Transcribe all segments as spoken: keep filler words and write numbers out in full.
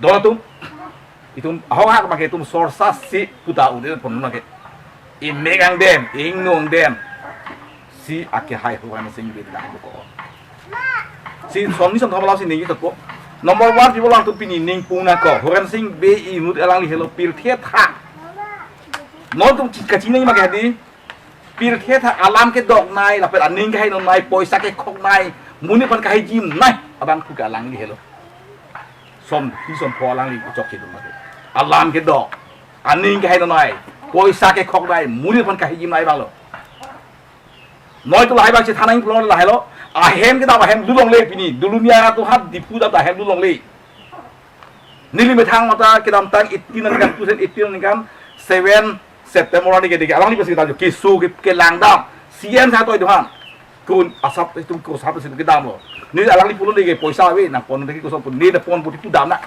Tola tum, itum ahok hak make itum sorsa si puta ude pon make. Imek angdem, ingno angdem. Si ake hai Horen Sing Bey dak buko. Si som ni som thom alam si ning itok ko. Number one, people lang tum pini ning pung nangkok. Horen Sing Bey inut alangli helo pirthe tha. Non tum chi- kachinang make hadi. Pirthe tha alam kedoknei, lapen aning kehainon nei, poisa kekhoknei, monit aphan kahijimnei, abang pu ke alangli helo. Som hi som pho alangli kuchok chidun mati. Alam kedok, aning kehainon nei, poisa kekhoknei, monit aphan kahijimnei abang lo. Noi tu lahai abang si thanang pulo lahelo. Ahem kedam ahem dulongle pini. Dulunia tu hat Diphu dam ahem dulongle. Neli methang mata kedamtang eighteen aningkan, two thousand eighteen aningkan seven September ani ke dege alangli pasi kedam jo. Keso ke kelang dam. C M sa toi dohan. Kun asap itum ko sap itum kedam lo. Neli alangli pulo dege poisa ave nangpon dege ko sop ne pon putih pudam na.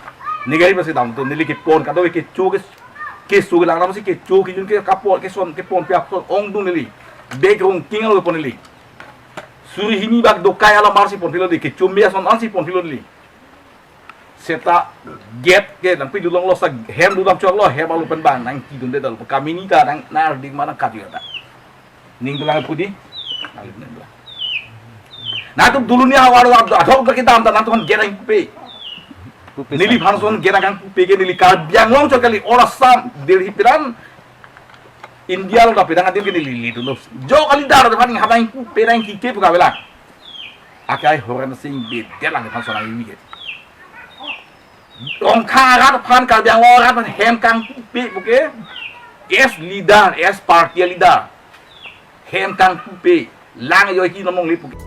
Neli pasi dam tu neli kepon kado kecho ke keso kelang dam si kecho kejun ke kapon keson kepon piak son ongdung neli. Bek rong king lo pon neli. Suri hini bak dokai alam bar si pon pilo di kecho me ason an si pon pilo di. Seta gate ke nangpi dulong lo sa hem dudam chok lo hem alu pen bang nangkidunde dal kamini ta nang nar ding mana kaju ta. Ning dulang pudi. Nang ning dulang. Na tu dulunia awar lo adhok ke dam ta nang tuhan gate nangpi. Neli phan son gate nangpi ke neli Karbi Anglong chok kali or Assam Delhi piran India lo da pedang adim ke neli li dulu. Jo kali dar da phan hap nangpi nangpi ke pu ka bela. Akai Horen Sing Bey det lang phan sonang iwi ke. Rongkhang arat phan Karbi Anglong arat phan hem kangpupe puke. As leader, as party leader. Hem kangpupe. Lang yo ki nomong le puke.